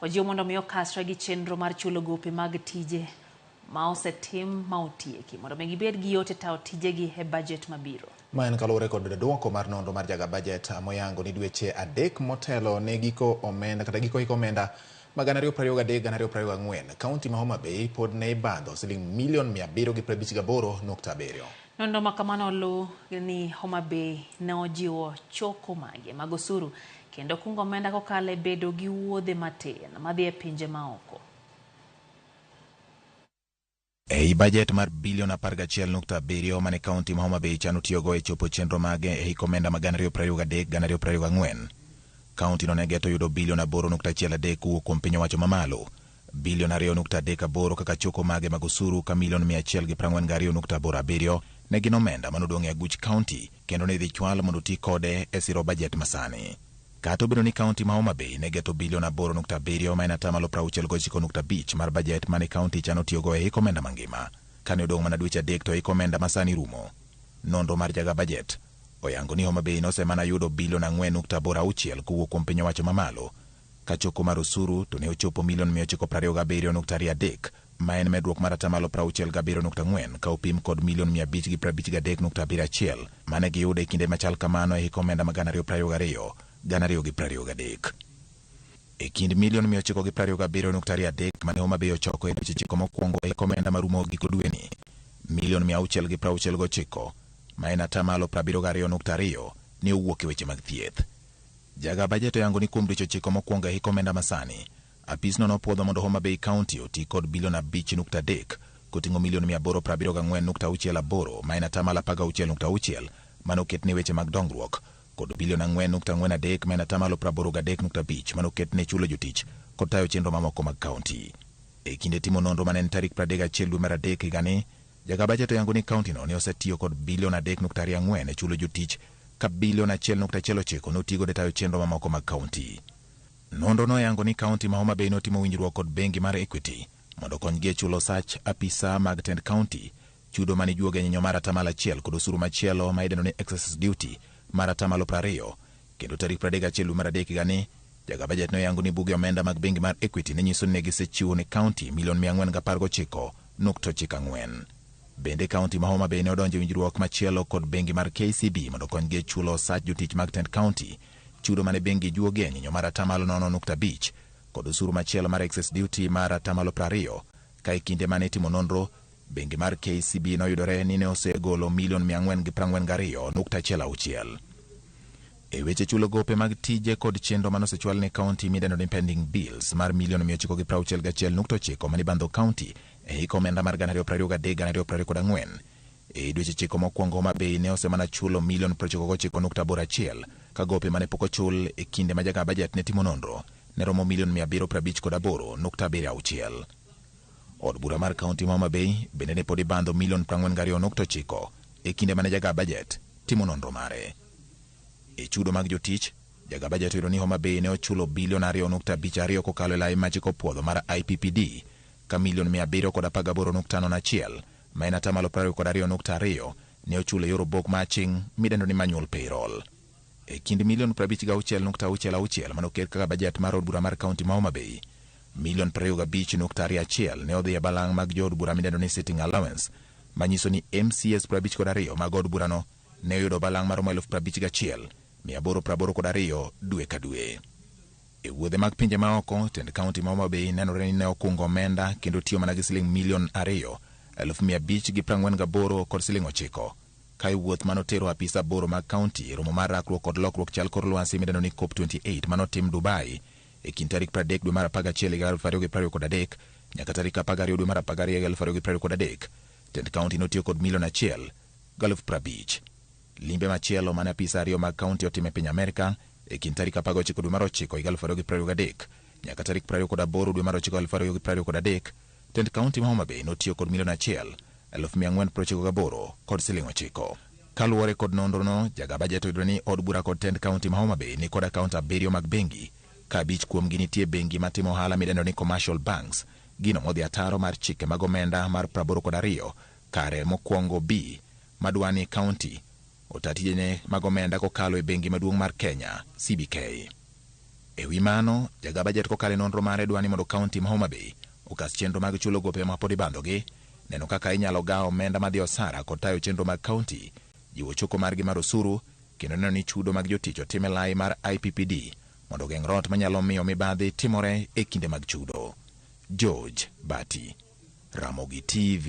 Ojiw mondo mi okasre gi chenro mar chulo gope mag tije ma osetim ma otieki mondo mi gibed gi yot e tayo tijegi e bajet mabiro. Ma en kaluwore kod duoko mar nonro mar jaga bajet moyango ni dweche 3 motelo ne giko omenda kata giko hik omenda ma 2023 2024, kaunti ma Homa Bay pod ne ibandho siling milion 758.7. Nonro ma kamano oluw ni Homa Bay ne ojiwo choko mage mag osuru kendo kungo omenda kokalo e bedo gi wuodhe matin madhi e pinje maoko. Ei bajet mar bilion 11.7 mane kaunti ma Homa Bay chano tiyogo e chopo chenro mage e hik omenda ma 2023 2024, kaunti no ne geto yudo bilion 8.13 kowuok kuom piny owacho mamalo, bilion 2.38 kaka choko mage mag osuru ka milion 142.87 ne gin omenda manodong' e aguch kaunti kendo ne idhi chwal mondo oti kode e siro bajet masani. Kata obedo ni kaunti ma Homa Bay ne geto bilion 8.7 ma en atamalo 69.5 mar bajet mane kaunti chano tiyogo e hik omenda mangima, kane odong' mana dweche 3 to hik omenda masani rumo. Nonro mar jaga bajet oyango ni Homa Bay nosemana yudo bilion 4.86 kowuok kuom piny owacho mamalo, ka choko mar osuru to ne ochopo milion 927.23 ma en medruok mar atamalo 67.4 ka opim kod milion 553.71 mane giyudo e kinde machal kamano e hik omenda ma 2022 2023. E kind milion 927.23 mane Homa Bay ochoko e dweche 9 mokwongo e hik omenda marumo giko dweni, milion 669 ma en atamalo 72.2 ne owuok e weche mag thieth. Jaga bajet oyango ni kuom dweche 9 mokwongo e hik omenda masani, apisno nopuodho mondo Homa Bay County oti kod bilion 5.3 koting'o milion 874.68 ma en atamalo 16.6 mane oket ne weche mag dongruok kod bilion 4.43 ma en atamalo 83.5 mane oket ne chulo jotich kod tayo chenro mamoko mag kaunti. E kinde timo nonro mane en tarik 31 dwe mar 3 higani, jaga bajet oyango ni kaunti no ne osetiyo kod bilion 3.24 e chulo jotich ka bilion 1.19 notigo e tayo chenro mamoko mag kaunti. Nonro noyango ni kaunti ma Homa Bay notimo winjruok kod bengi mar Equity mondo okonygi e chulo sach apisa mag tend kaunti, chudo mane ijuogo e nyinyo mar atamalo 1 kod osuru machielo ma idendo ni excess duty mar atamalo 20. Kendo tarik 31 dwe mar 3 higani, jaga bajet noyango ni buge omenda mag bengi mar Equity ne nyiso ni ne gisechiwo ne kaunti milion 419.94. Bende kaunti ma Homa Bay ne odonjo e winjruok machielo kod bengi mar KCB mondo okonygi e chulo osach jotich mag tend kaunti, chudo mane bengi juoge e nyinyo mar atamalo 0.5 kod osuru machielo mar excess duty mar atamalo 20. Ka e kinde mane itimo nonro, bengi mar KCB noyudore ni ne osegolo milion 442.16. E weche chulo gope mag tije kod chenro mane osechwal ne kaunti midendo ni pending bills mar milion 961.9 mane ibandho kaunti e hik omenda mar 2023 2024, e dweche 9 mokwongo Homa Bay ne osemana chulo milion 99.81 ka gope mane pok ochul e kinde ma jaga bajet ne timo nonro ne romo milion 758.76. Od bura mar kaunti ma Homa Bay bende ne pod ibandho milion 42.9 e kinde mane jaga bajet timo nonro mare. E chudo mag jotich, jaga bajet oyudo ni Homa Bay ne ochulo bilion 2.52 kokalo e lai machiko puodho mar IPPD ka milion 718.01 ma en atamalo 22.2 ne ochulo e yor obok ma aching' midendo ni manual payroll. E kind milion 56.66 mane oket kaka bajet mar od bura mar kaunti ma Homa Bay, milion 25.21 ne odhi e balang' mag jood bura midendo ni sitting allowance, manyiso ni MCAs 52 mag od burano ne oyudo balang' maromo 51,882 dwe ka dwe. E wuodhe mag pinje maoko, tend kaunti ma Homa Bay nenore ni ne okungo omenda kendo tiyo mana gi siling milion 2,548 kod siling 9. Ka e wuoth manotero apisa 8 mag kaunti e romo mar rakruok kod lokruok chal kor lwasi midendo ni COP28 manotim Dubai e kind tarik 30 dwe mar 11 higa 2023 nyaka tarik 12 dwe mar 12 higa 2023, tend kaunti notiyo kod milion 1,050,000. Limbe machielo mane apisa 2 mag kaunti otimo e piny Amerka e kind tarik 19 dwe mar 9 higa 2023 nyaka tarik 28 dwe mar 9 2023, tend kaunti ma Homa Bay notiyo kod milion 1,498 kod siling 9. Kaluwore kod nonrono, jaga bajet oyudo ni od bura kod tend kaunti ma Homa Bay ni kod akaont 7 mag bengi, ka 5 kuomgi nitie bengi matimo ohala midendo ni commercial banks, gino modhi ataro mar chike mag omenda mar 82 kare mokwongo B madwani kaunti ota tijene mag omenda kokalo e bengi maduong' mar Kenya CBK. E wi mano, jaga bajet kokalo e nonro mare dwa ni mondo kaunti ma Homa Bay okas chenro mag chulo gope ma pod ibandhogi, neno kaka inyalo gaw omenda madhi osara kod tayo chenro mag kaunti, jiwo choko margi mar osuru, kendo neno ni chudo mag jotich otim e lai mar IPPD mondo ogeng' rot manyalo miyo mibadhi timore e kinde mag chudo. George Bati, Ramogi TV.